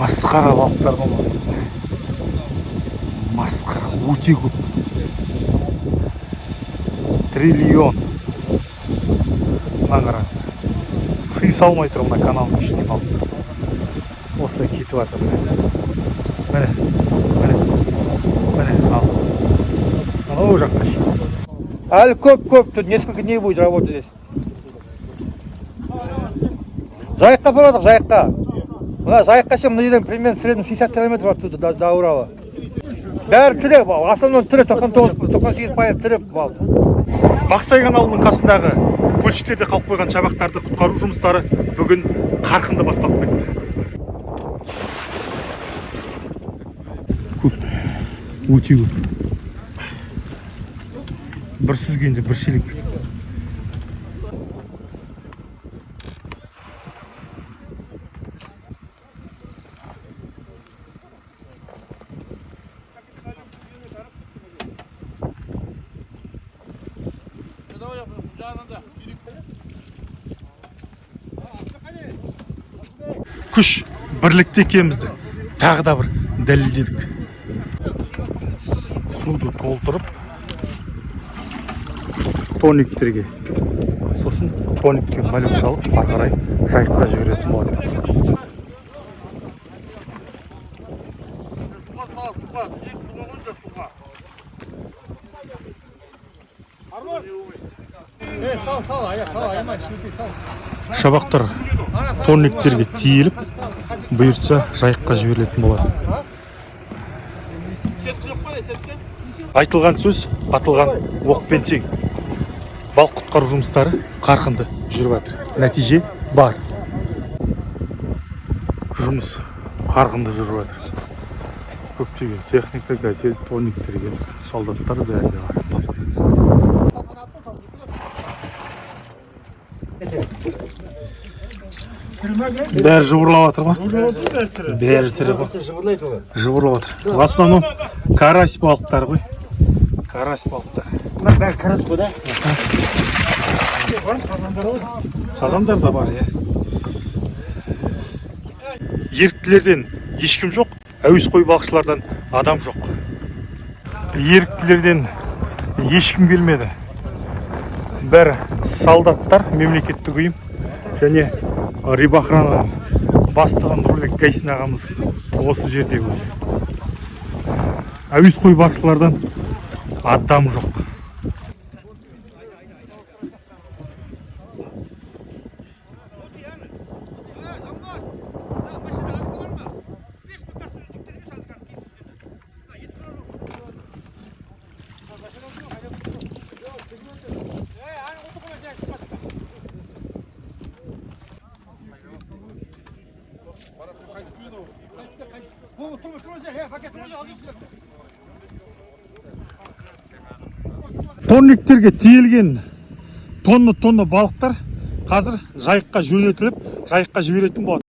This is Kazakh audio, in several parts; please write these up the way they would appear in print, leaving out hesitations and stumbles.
Масқара балықтар ғой мынау. Масқара, өте көп. Триллион. Мына қараңыздар. Сыйыса алмай тұр мына каналдың ішінде балықтар. Осылай кетіп жатыр. Міне, міне, міне, ал. Анау жаққа шейін. Әлі көп көп, тут несколько дней будет работать здесь. Жайыққа апарып, Жайыққа. Мына Жайыққа ше, мына жерден примерно в среднем 60 километров отсюда до Урала. Бәрі тірі, в основном тірі, 99, 98% тірі балық. Бақсай каналының қасындағы көлшіктерде қалып қойған шабақтарды құтқару жұмыстары бүгін қарқынды басталып кетті. Көп, өте көп. Бір сүзгенде бір шелек. Күш бірлікте екенімізді тағы да бір дәлелдедік. Суды толтырып тониктерге, сосын тоникке малек салып, ары қарай Жайыққа жіберетін болады. Сал, сал, ая, сал, аяма, сал. Шабақтар тониктерге тиеліп, бұйыртса, Жайыққа жіберілетін болады. Айтылған сөз атылған оқпен тең. Балық құтқару жұмыстары қарқынды жүріп жатыр. Нәтиже бар. Жұмыс қарқынды жүріп жатыр. Көптеген техника, газель, тониктерге, солдаттар бәрі де бар. Бәрі жыбырлап жатыр ма? Бәрі тірі ғой. Жыбырлайды олар. Жыбырлап жатыр. В основном карась балықтар ғой. Карась балықтар. Мына бәрі карась қой да? Сазандар да бар, иә. Еріктілерден ешкім жоқ, әуесқой балықшылардан адам жоқ. Еріктілерден ешкім келмеді. Бәрі солдаттар, мемлекеттік ұйым және рыбоохрананың бастығы Нұрлыбек Гайсин ағамыз осы жерде өзі. Әуесқой балықшылардан адам жоқ. Тониктерге тиелген тонна-тонна балықтар қазір Жайыққа жөнелтіліп, Жайыққа жіберетін болады.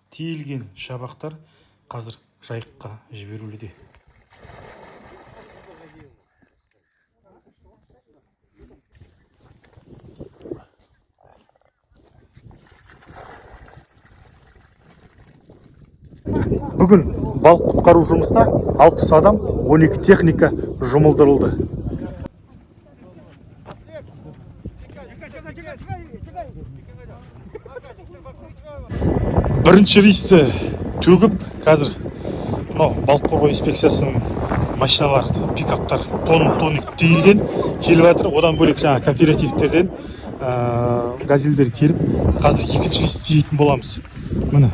Тиелген шабақтар қазір Жайыққа жіберілуде. Бүгін балық құтқару жұмысына 60 адам, 12 техника жұмылдырылды. Бірінші рейсті төгіп, қазір мынау балық қорғау инспекциясының машиналары, пикаптар тонна-тонна тиелген келіп жатыр. Одан бөлек жаңа кооперативтерден газельдер келіп, қазір екінші рейс тиейтін боламыз. Міне.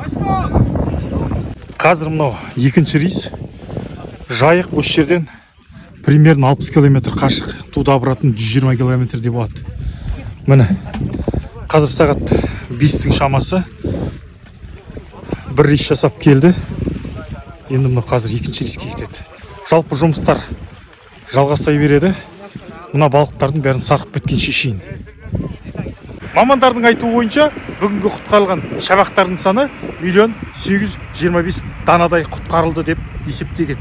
Қазір мынау екінші рейс. Жайық осы жерден примерно 60 километр қашық, туда обратно 120 километрдей болады. Міне. Қазір сағат 5-тің шамасы. Бір рейс жасап келді. Енді мынау қазір екінші рейске кетеді. Жалпы жұмыстар жалғаса береді. Мына балықтардың бәрін сарқып кеткенше шейін. Мамандардың айтуы бойынша бүгінгі құтқарылған шабақтардың саны 1 825 000 данадай құтқарылды деп есептеген.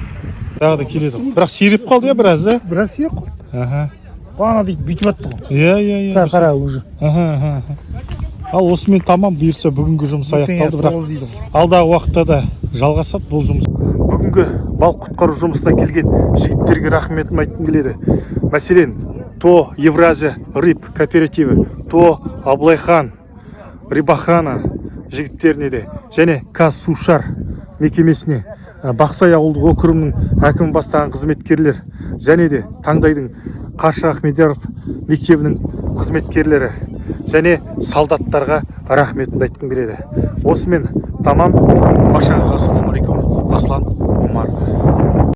Тағы да келеді. Бірақ сиреп қалды иә біраз, ә? Біраз сирек қой. Аха. Ана дейді бүйтіп атты ғой. Иә, иә, иә. Қара, қара уже. Аха, аха, аха. Ал осымен тамам, бұйыртса, бүгінгі жұмыс аяқталды, бірақ алдағы уақытта да жалғасады бұл жұмыс. Бүгінгі балық құтқару жұмысына келген жігіттерге рахметімді айтқым келеді. Мәселен, ТОО «Евразия рыб» кооперативі, ТОО «Абылайхан», рыбохрана жігіттеріне де және «Қазсушар» мекемесіне, Бақсай ауылдық округінің әкімі бастаған қызметкерлер және де Таңдайдың Қарша Ахмедияров мектебінің қызметкерлері және солдаттарға рахметімді айтқым келеді. Осымен тамам. Баршаңызға ассалаумағалейкум. Аслан Омаров.